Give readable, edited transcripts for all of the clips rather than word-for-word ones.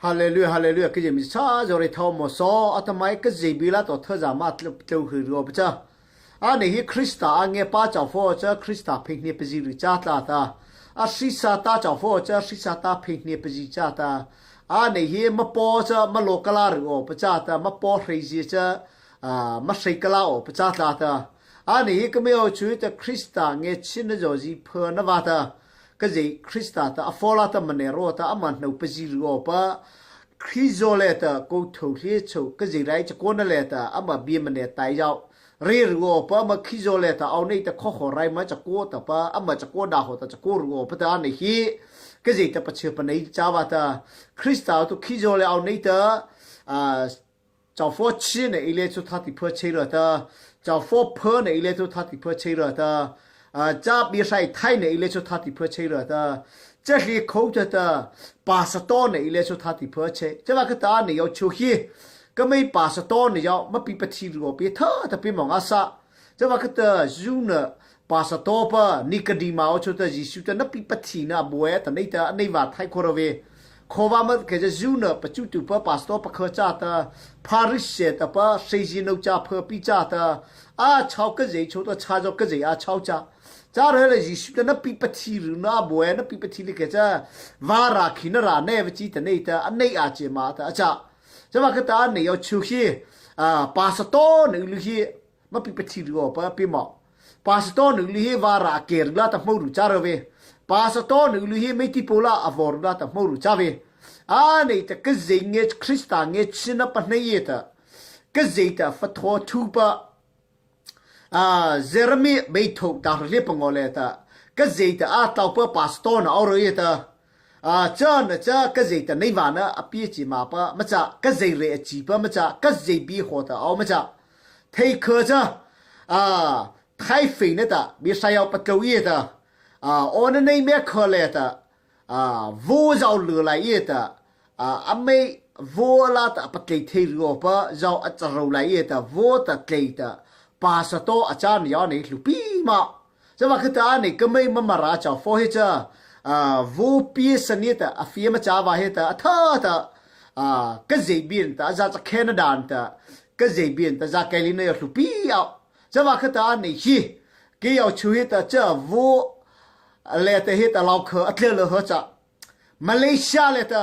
哈利路亚， 哈利路亚， 个人咪差就嚟头毛说， 阿他买个这边啦， 到特啥嘛都去了不着。 阿你去 Krista 阿nghe pa chào phô cho Krista phình ni pazi ru cha ta ta a sisa ta chào phô cho sisa ta phình ni pazi cha ta a nei hi ma po cha ma lo kala ru o pa cha ta ma po hrei ji cha a ma hrei kala o pa cha ta ta a nei hi ka me o chu ta Krista nge chin na jo ji phơ na wa ta ka zei Krista ta a fola ta mane ro ta ama hno pazi ru o pa Krizo le ta ko tho hli cho ka zei rai cha ko na le ta ama bi mane tai yao re ru o pa ma khizo le ta au nei ta kho kho rai ma cha ko ta pa ama cha ko da ho ta cha ko ru o pa ta nei hi ka zei ta pa che pa nei cha wa ta Krista tu khizo le au nei ta a 找佛七那一类就他的破切了的， 找佛破那一类就他的破切了的， 啊，这比赛太那一类就他的破切了的， 这里口着的80多那一类就他的破切， 这个个你要出去， 个没80多你要没比不提罗比特特别忙啊啥， 这个个的入呢80多吧， 你个地毛就的艺术的那比不提呢， 不会的那的那话太可了呗。 ခေါ်ပါမကေဇူနပချူတူပပါစတော့ပခချတာဖာရစ်ရှေတပစေဂျီနုချဖပိချတာအာချောက်ကစေချိုတော့ချာကြောကစေအာချောက်ချจ้าเรเลยยิสุตนะปิปทีรุนะบวยนะปิปทีลิเกจ้าวาราขินราเนวจีตะเนตะอเนอาเจมาตะอาจาจะว่าก็ตาเนยชูฮีอ่าปาสโตนึลุฮีมปิปทีรุปะปิมอปาสโตนึลุฮีวาราเกรลาตะมรุจาระเวปาสโตนึลุฮีเมติโปลาอวอรลาตะมรุจาเว a nei ta ka zei nge Krista nge china pa hnei ta ka zei ta fatho thu pa a Jeremy mei thok ta ri pango le ta ka zei ta a tau pa pastor na oro ye ta a cha na cha ka zei ta nei wa na a pi chi ma pa ma cha ka zei re chi pa ma cha ka zei bi ho ta au ma cha thei kho cha a thai fei na ta bi sa yao pa to ye ta a on nei me kho le ta 啊，vô rau lừa lại ye ta à a mei vô la ta pa tlei thei ro pa rau a cha ro lai ye ta vô ta tlei ta pa sa to a cha ni ya nei hlu pi ma cha wa khata nei ka mei ma mara cha fo he cha a vô pi sa ni ta a fi ma cha wa he ta a tha ta a ka zei bin ta za cha Canada ta ka zei bin ta za kai li na hlu pi a cha wa khata nei hi ke yao chu he ta cha vô le te hi ta lau kho atle lo ho cha Malaysia le ta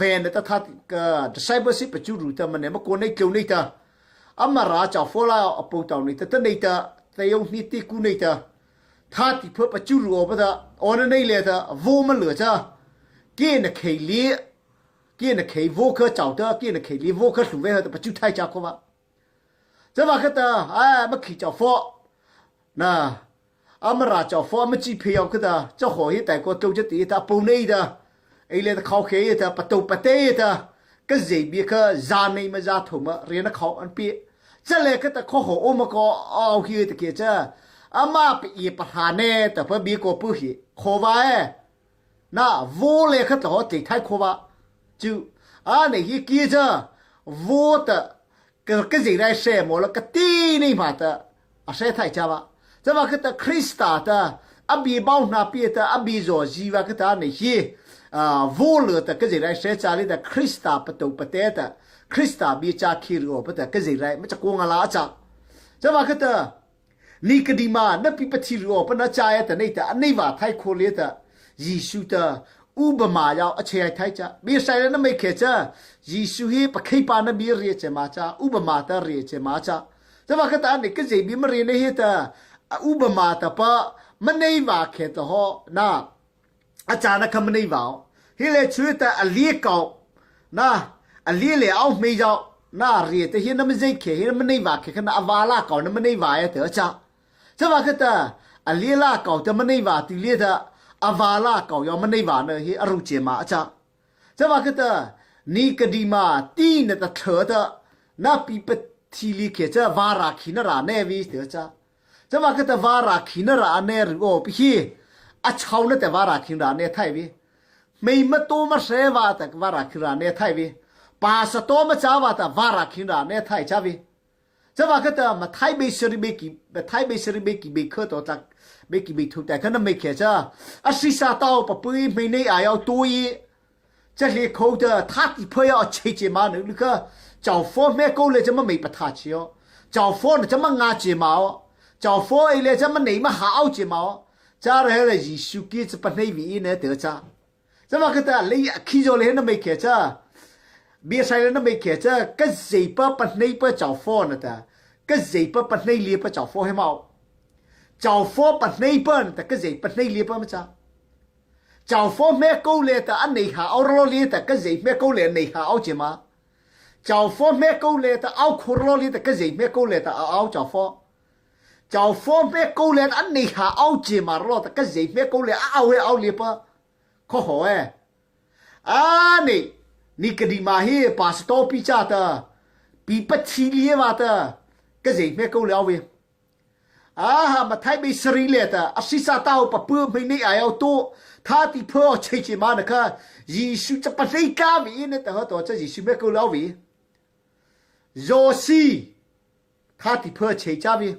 ven ta tha ka discipleship pa chu ru ta mane ma ko nei keu nei ta amara cha fola apo tau nei ta ta nei ta te yong ni ti ku nei ta tha ti pho pa chu ru pa ta on nei le ta vo ma le cha ke na khei li ke na khei vo kha chau ta ke na khei li vo kha su ve ta pa chu thai cha ko ba 这ว่า个的哎没去叫佛那阿么拉叫佛没几票个的， 这好一带个都就地他不内的， 哎来的靠黑的不都不对的， 个人别个让内么让头么，人那靠安边， 这来个的靠好我们个熬黑的给这， 阿妈不也不哈呢， 的不别个不黑，可吧哎， 那我来个的对太可吧， 就啊那些记着我的。 个个人来什么了个地里嘛的啊，谁太家吧？ 这么个的 Krista 的阿比包那边的阿比若伊哇个的那些啊，无了的个人来谁家里的 Krista 不都不得的 Krista 比家去了不得个人来没这光啊拉家， 这么个的尼格迪马那比不提罗不那家的那的那瓦太可怜的耶稣的อุปมา要အချေထိုက်ကြမေဆိုင်နမေခေချယေရှုဟိပခိပါနမီရေချမာချာဥပမာတရေချမာချာဇမကတာနေကစေဘီမရေနေဟိတဥပမာတပမနေပါခေတဟောနာอาจารย์นะคำไม่ว่าฮิเลช่วยแต่อลีเก่านะอลีเลยเอาไม่ยาวน่าเรียแต่ฮิน้ำมันใจเขฮิน้ำมันไม่ว่าเขขนาดอวาลาเก่าน้ำมันไม่ว่าเถอะจ้าจะว่าคือแต่อลีลาเก่าจะมันไม่ว่าตีเลียแต่อวาลาเก่ายอมมันไม่ว่าเนฮิอรุเจมาจ้าจะว่าคือแต่นี่กดีมาตีเนี่ยแต่เธอแต่น่าปีปทีลีเขจะวาราขีนราเนวีเถอะจ้าจะว่าคือแต่วาราขีนราเนหรือโอ้พี่อาชาวเนี่ยแต่วาราขีนราเนไทยวีไม่มาตัวมาเสวาแต่วาราขีนราเนไทยวีปาสตัวมาจ้าวาแต่วาราขีนราเนไทยจ้าวีจะว่าก็แต่มาไทยเบสริเบกิมาไทยเบสริเบกิเบเคตัวตักเบกิเบทุแต่ก็นั่นไม่เขจ้าอาศิสาเต้าปะปุยไม่ในอายเอาตัวยี这里口的他的朋友切切嘛，那个找佛没够了，这么没不他去哦，找佛呢这么阿姐嘛哦，找佛一来这么你们好姐嘛哦，这来了耶稣基督不内为呢得着，这么个的你去咗你那没开着，别晒了那没开着，跟谁不不内不找佛呢的，跟谁不不内里不找佛还毛，找佛不内不的，跟谁不内里不么着？Chào phó mẹ câu lệ ta ăn này hạ ao lo lệ ta cái gì mẹ câu lệ này hạ ao chỉ mà chào phó mẹ câu lệ ta ao khur lo lệ ta cái gì mẹ câu lệ ta ao chào phó chào phó mẹ câu lệ ăn này hạ ao chỉ mà lo ta cái gì mẹ câu lệ ao he ao lệ pa khó hỏi à này ni cái đi mà hi pastor pi cha ta pi pa chi lie ma ta cái gì mẹ câu lệ ao về Aha mathai be sari le ta asisa tau pa pu mei nei ai au tu tha ti pho chei chi ma na kha Jisu cha pa hlei ka vi ne ta to cha Jisu me ko lau vi zo si tha ti pho chei cha vi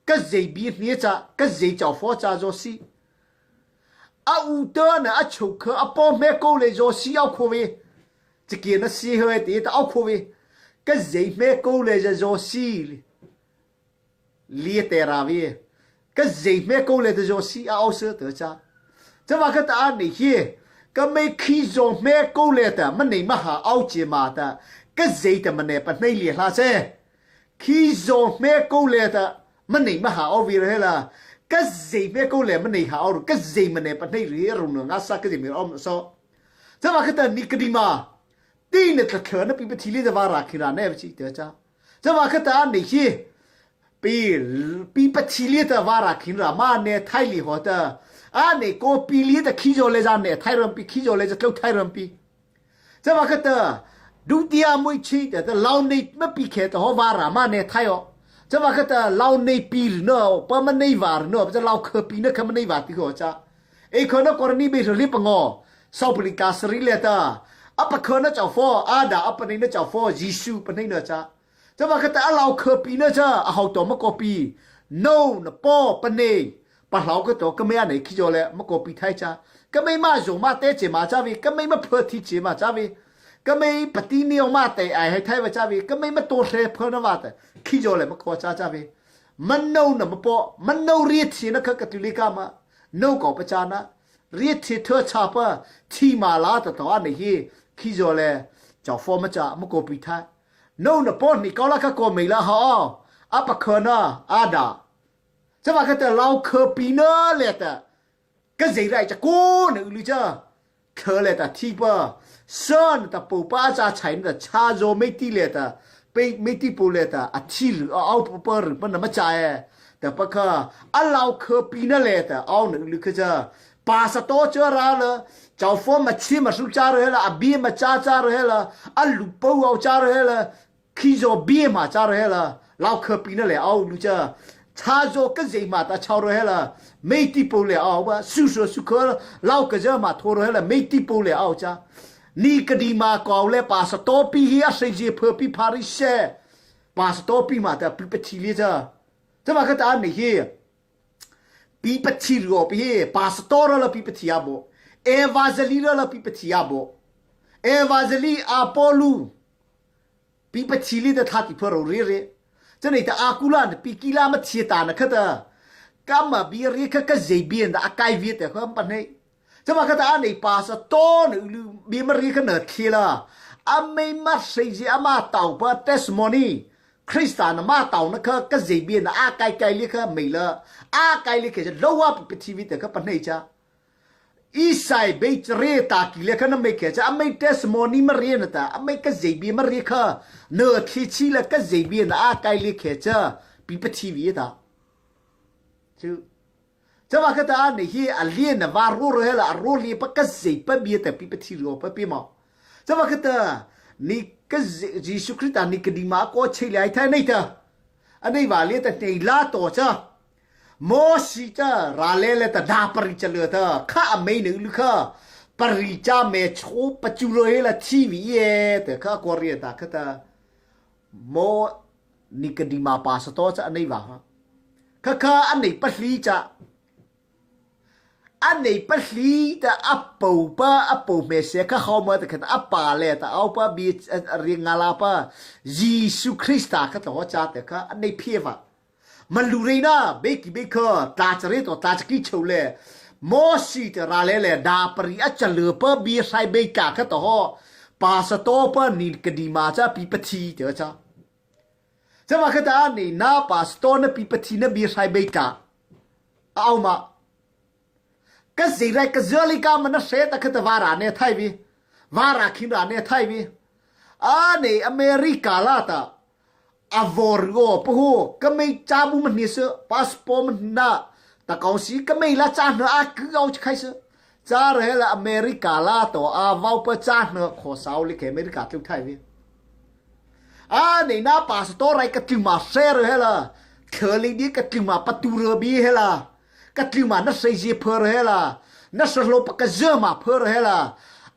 ka zei bi hni cha ka zei chau pho cha zo si a u te na a chau kha a po me ko le zo si au kho vi chike na si he ti ta au kho vi ka zei me ko le zo si li te ra vi ka zei me ko le te zo si a au se te cha chama ka ta ni hi ka me khi zo me ko le ta ma nei ma ha au che ma ta ka zei ta ma ne pa nei li hla se khi zo me ko le ta ma nei ma ha au vi re la ka zei me ko le ma nei ha au ka zei ma ne pa nei ri ru no nga sa ka zei me om so chama ka ta ni ka di ma ti ne tla thla na pi pa thi li da wa ra khi ra ne chi te cha Chama kha ta ni hi pi pi pachi li ta wa ra khin ra ma ne thai li ho ta a ne ko pi li ta khi jo le ja ne thai ram pi khi jo le ja tlo thai ram pi chama kha ta du tia mui chi ta ta lau nei ma pi khe ta ho wa ra ma ne thai o chama kha ta lau nei pi no pa ma nei war no cha lau kha pi na kha ma nei wa ti ho cha e kho na korni be ri pa ngo sau pli ka sri le ta apa kho na chau fo a da apa nei na chau fo jisu pa nei na cha chama kha ta lau kha pi na cha a hau to ma ko pi no na po pa nei pa hlau ka to ka me nei khi jo le ma ko pi thai cha ka me ma zo ma te che ma cha vi ka me ma phe thi che ma cha vi ka me pati ni ma te ai hai thai wa cha vi ka me ma to hre phe na wa te khi jo le ma ko cha cha vi man no na ma po man no ri thi na kha ka tu li ka ma no ko pa cha na รีทีเธอชาปะทีมาลาตะตออันนี้ขี้จอเลเจ้าฟอมจะมโกปิทาโนนปอนนี่ก็ละก็โกไม่ละฮออะปะเคนะอาดาจะว่าก็แต่เราเคปีเนเลยแต่ก็เจไรจะกูนึกลือจ้าเคเลยแต่ที่ปะเซินแต่ปูป้าจะใช้แต่ชาโจไม่ตีเลยแต่ไปไม่ตีปูเลยแต่อาชีหรือเอาปะหรือมันไม่ใจแต่ปะค่ะอะเราเคปีเนเลยแต่เอาหนึ่งลือคือจ้า pa sa to cha ra la chau fo ma chi ma su cha re la a bi ma cha cha re la a lu po au cha re la khi zo bi ma cha re la lao khe pi na le au lu cha cha zo ka zei ma ta chau re la mei ti po le au ba su su su kho lao ka ja ma tho re la mei ti po le au cha ni ka di ma ko le pa sa to pi hi a sei je phe pi phari she pa sa to pi ma ta pi pa chi le cha cha ma ka ta ni hi Pi pathi ro pi hi pastor la pi pathi a bo evangeli la pi pathi a bo evangeli apollo pi pathi li ta tha ti phro ri ri chane ta akula na pi kila ma thi ta na kha ta kama bi ri kha ka zei bien da akai vi te kham pa nei chama kha ta nei pa sa to ne lu bi ma ri kha na thi la amei ma sei ji ama tau pa testimony Krista na ma tau na kha ka zei bia na a kai kai li kha mei la a kai li khe lo wa pi TV te kha pa nei cha isai be chre ta ki le kha na mei khe cha amei testimony ma ri na ta amei ka zei bia ma ri kha ne thi chi la ka zei bia na a kai li khe cha pi pa TV ta chu chama kha ta ne hi a lien na wa ro ro hela a ro li pa ka zei pa bia ta pi pa thi ro pa pi ma chama kha ta ni ka Jesu Christ ta ni ka di ma ko chei lai thai nei ta anei wa le ta nei la to cha mo si cha ra le le ta da pari cha le ta kha a mei ne lu kha pari cha me cho pa chu ro he la thi vi ye te kha ko ri ta kha ta mo ni ka di ma pa sa to cha anei wa ha kha kha anei pa hli cha. A nei pahli ta a po pa a po hme se kha hau ma ta khat a pa le ta au pa bi ringala pa Jesu Krista kha to cha te kha a nei phi va man lu rei na be ki be kha tla chare to tla chaki cheu le mo si te ra le le da pari a chale pa bi sai be ta kha to ho pa sa to pa ni ka di ma cha pi pathi te cha cha ma kha ta ni na pa sto na pi pathi na bi sai be ta au ma ka zei ka zuali ka man hre ta kha ta vara ne thai vi vara khin ra ne thai vi a ne America la ta a vor go pu ka mei cha bu man ni se passport man na ta kaung si ka mei la cha hna a ku au khai se cha re la America la to a vau pa cha hna kho sau li ke America tlu thai vi a nei na passport rai ka tlu ma se re la theli di ka tlu ma patu re bi he la ka tlima na sei zi phur he la na sahlo pa ka zema phur he la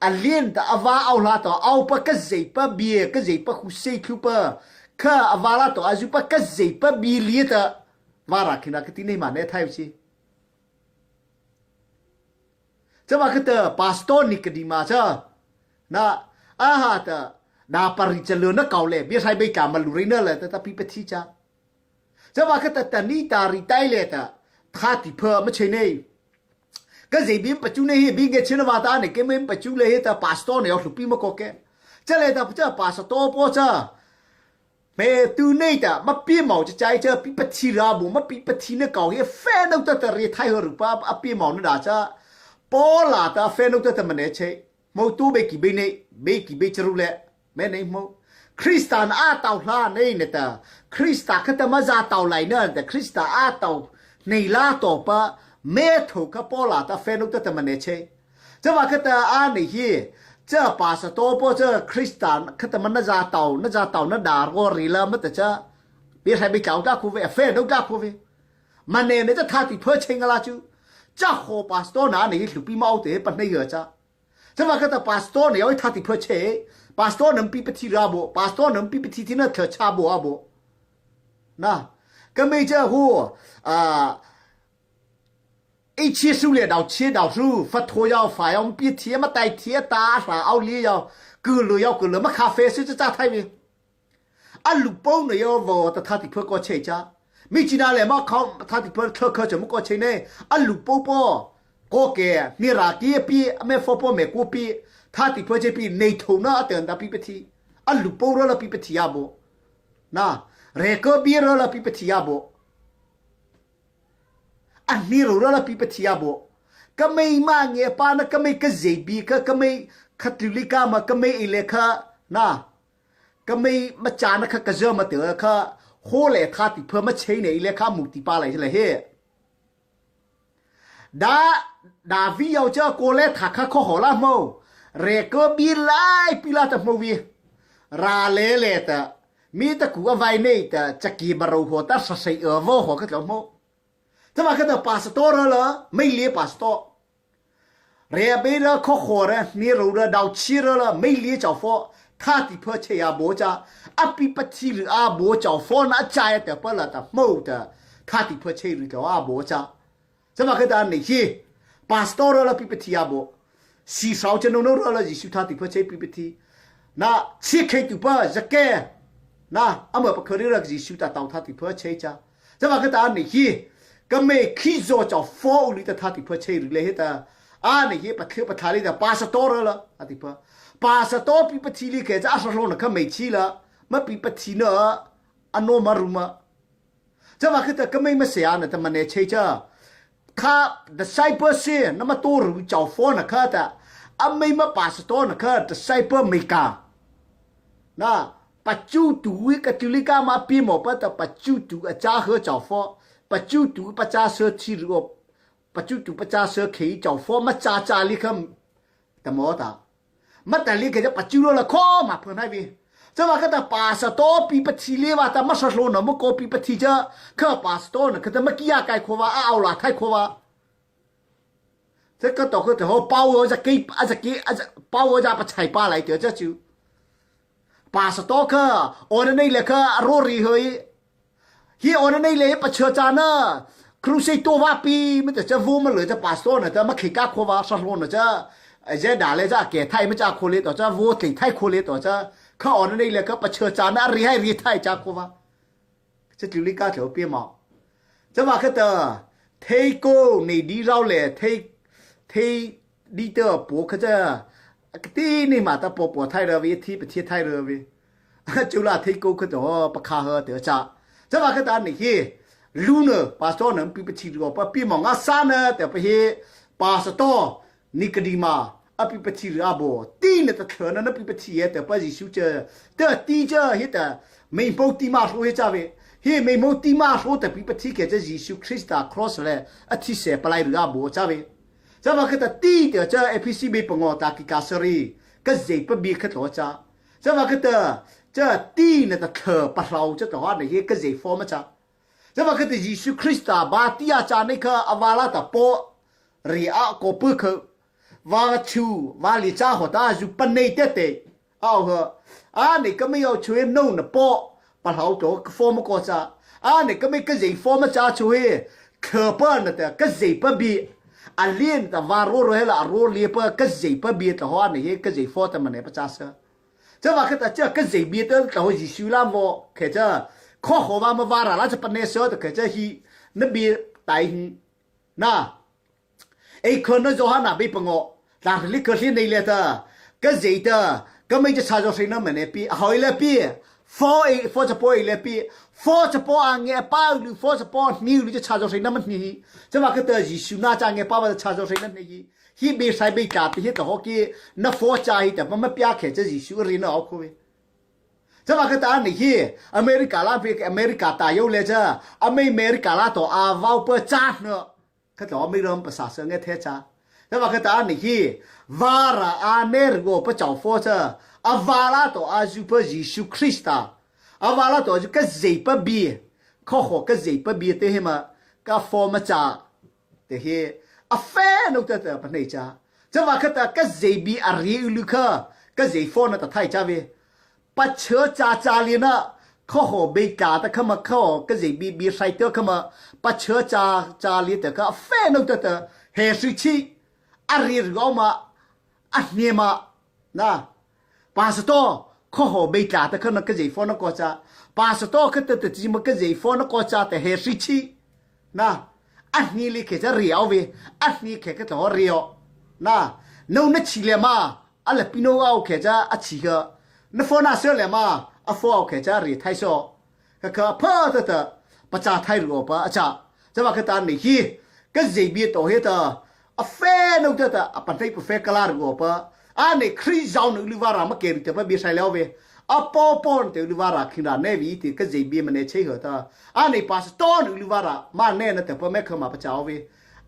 a lin ta awa au la to au pa ka zei pa bi ka zei pa khu sei thu pa kha awa la to azu pa ka zei pa bi li ta wara khina ka ti nei ma ne thai chi chama ka ta pastor ni ka di ma cha na aha ta na pari chalo na kau le bi sai bei ka ma lu ri na le ta ta pi pa thi cha Cama kha ta ta ni ta ri tai le ta tha ti pha ma che nei ka zei bim pachu ne hi bi nge chen wa ta ne ke mem pachu le hi ta pastor ne hlu pi ma ko ke cha le ta cha pastor po cha me tu nei ta ma pi mau cha chai cha pi pathi ra bu ma pi pathi ne kau hi fe no ta ta ri thai ho ru pa a pi mau ne da cha po la ta fe no ta ta ma ne che mo tu be ki be nei be ki be charu le me nei mo Krista na a tau hla nei ne ta Krista kha ta ma za tau lai na ta Krista a tau nei la to pa me tho kha po la ta fe nu ta ta ma ne che cha wa kha ta a nei hi cha pa sa to po cha Krista kha ta ma na za tau na za tau na dar go ri la ma ta cha bi sai bi chau ta khu ve fe nu ta khu ve ma ne ne cha tha ti phơ cheng la chu cha ho pastor na nei hlu pi mau te pa nei ha cha Cama ka ta pastor ne oi thati pho che pastor nam pi pathi ra bo pastor nam pi pathi thina tha cha bo a bo na ka mei cha hu a 一切数列到切到数，发托要发要别贴嘛带贴打啥奥利要，割了要割了嘛咖啡是这咋太没？ a lu pong ne yo vo ta tha ti phơ ko che cha mi china le ma khom tha ti phơ thơ kho chom ko che ne a lu po po ko ke mi ra ki pi me fo po me ku pi tha ti phơ che pi nei tho na ten da pi pe thi a lu po ro la pi pe thi ya bo na re ko bi ro la pi pe thi ya bo a ni ro ro la pi pe thi ya bo ka mei ma nge pa na ka mei ka zei bi ka ka mei khatli ka ma ka mei ile kha na ka mei ma cha na kha ka zơ ma te kha ho le tha ti phơ ma chei nei le kha mu ti pa lai le he da da vi yau cha ko le tha kha kho ho la mo re ko bi lai pi la ta mo vi ra le le ta mi ta ku a vai nei ta chaki baro ho ta sa sei e vo ho ka tlo mo ta ma ka ta pastor la mei le pastor Re be ra kho kho re ni ro ra dau chi ra la mei li chao fo tha ti pho che ya bo cha a pi pa thi ri a bo chao fo na cha ya te pa la ta mo ta tha ti pho che ri chao a bo cha cha ma kha ta nei hi pastor la pi pa thi ya bo si sao cha no no ra la jisu tha ti pho che pi pa thi na chi khe tu pa zake na ama pa khari ra jisu ta tau tha ti pho che cha 这嘛个打你去，个没去做叫佛里的他的破车里来的，啊你去不去不他里的80多人了，啊的破80多比不提里开这20多呢可没去了，没比不提呢，啊诺马鲁嘛，这嘛个的个没没谁啊呢，他们那车这。他 disciple 是那么多人叫佛呢可的，啊没么80多呢可 disciple 没干，那。ปจูตูกะตุลิกามาปีหมอปะตะปจูตูอาจาเฮเจ้าฟอปจูตูปจาเสทีรูปจูตูปจาเสเขเจ้าฟอมาจาจาลิคำตะมอตามาแต่ลิกะจะปจูโรละข้อมาเพิ่นให้วีจะว่าก็ตะปาสตอปีปทีเลว่าตะมาสโลนะมโกปีปทีจะข้าปาสตอนะก็ตะมะกิยาไกโควาอาเอาลาไทโควา这个到个头包我只给啊只给啊只包我只不菜包来得这就80多个我的那两个罗里去，hi 我的那里不车站呢。Crusade to wa pi ma ta cha vu ma le cha pastor na cha ma khi ka kho wa sa hlo na cha je da le cha ke thai ma cha kho le to cha vu thli thai kho le to cha kha on nei le ka pa chơ cha na ri hai ri thai cha kho wa cha tu li ka thlo pi ma cha ma kha ta thei ko nei di rau le thei thei di te po kha cha ti ni ma ta po po thai ra vi thi pa thi thai ra vi ကျူလာထိကိုခတော့ပခါဟတဲ့ချာဇမခတာနေဟေလူနပါစတော်နံပြပချီရောပပိမောငါစာနတဲ့ပဟေပါစတော်နိကဒီမာအပိပချီရာဘောတီနတထနနပိပချီရဲ့တဲ့ပစီရှုချတဲ့တီချဟိတမေပုတ်တီမာဆိုဟေချဝေဟေမေမုတ်တီမာဆိုတဲ့ပိပချီကေတဲ့ယေရှုခရစ်တာ cross လေအတိစေပလိုက်ရာဘောချဝေဇမခတာတီတဲ့ချ APC ဘေပငောတာကိကာစရီကဇေပဘီခတ်လောချ 这么个的，这地那个可不少，这的话那些个热火么子？这么个的耶稣基督把地下家那个阿瓦拉的波，里阿个不可，瓦丘瓦里扎和大就不内的的，哦呵，啊你个没有去弄的波，不好做火么个子？啊你个没个热火么子去，可不那的个热不比。阿连的瓦罗罗了阿罗里不个热不比的话，那些个热火的么那不咋是？这话可这个这边的搞艺术啦么？可这靠好话么话啦，那就不能说的，可这是那边大那，哎，可能就哈那边不我，但是你可是那来的，个谁的，个没就查着谁那么那边，好一来边。佛诶，佛这波一来边，佛这波啊，眼巴里，佛这波牛里就查着谁那么你，这话可得艺术那家眼巴巴查着谁那么你。hi be sai be ta ti hi to ki na fo cha hi ta ma pya khe che jisu ri na ok we cha ma ka ta ni hi america la pe america ta yo le cha america la to a vau pa cha no kha to mi rom pa sa sa nge the cha cha ma ka ta ni hi vara a ne go pa chau fo cha a va la to a ju pa jisu christa a va la to ju ka zei pa bi kho kho ka zei pa bi te hi ma ka fo ma cha te hi a fe no te te pa nei cha cha wa kha ta ka zei bi a ri lu kha ka zei phone ta thai cha ve pa chơ cha cha li na kho ho be ka ta kha ma kho ka zei bi bi sai te kha ma pa chơ cha cha li te ka fe no te te he su chi a ri ro ma a hne ma na pastor kho ho be ta ta kha na ka zei phone ko cha pastor kha te te chi ma ka zei phone ko cha te he su chi na a hni li khe cha riao ve a hni khe ka to rio na no na chi le ma a le pino au khe cha a chi ka na fo na se le ma a fo au khe cha ri thai so ka ka pha ta ta pa cha thai ro pa a cha cha wa ka ta ni hi ka zei bi to he ta a fe no ta ta a pan thai pu fe kala ro pa a ne khri zau nu lu wa ra ma ke ri te pa bi sai leo ve a po pon te lu wa ra khin ra ne vi ti ka zei bi ma ne chei ho ta a ne pa sto nu lu wa ra ma ne na te pa me kha ma pa chao ve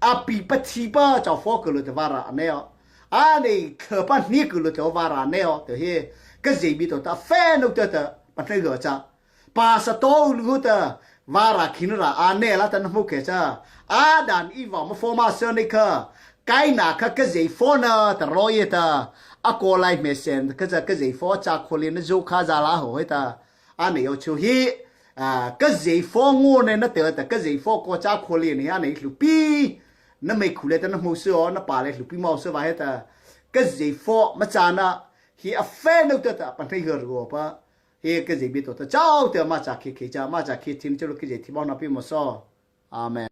a pi pa chi pa chao fo ko lu te wa ra ne o a ne kha pa ni ko lu te wa ra ne o te he ka zei bi to ta fe no te ta pa thai go cha pa sa to lu ta wa ra khin ra a ne la tan mu ke cha a dan i wa ma fo ma se ne kha kai na kha ka zei fo na ta ro ye ta a ko lai me sen ka cha ka zei fo cha kho le na zo kha za la ho he ta a ne yo chu hi a ka zei fo ngo ne na te ta ka zei fo ko cha kho le ne a ne lu pi na mei khu le ta na mu se o na pa le lu pi mau se wa he ta ka zei fo ma cha na hi a fe no ta ta pa thai her go pa he ka zei bi to ta chau te ma cha khi khi cha ma cha khi thim chu ki zei thi bao na pi mo so amen.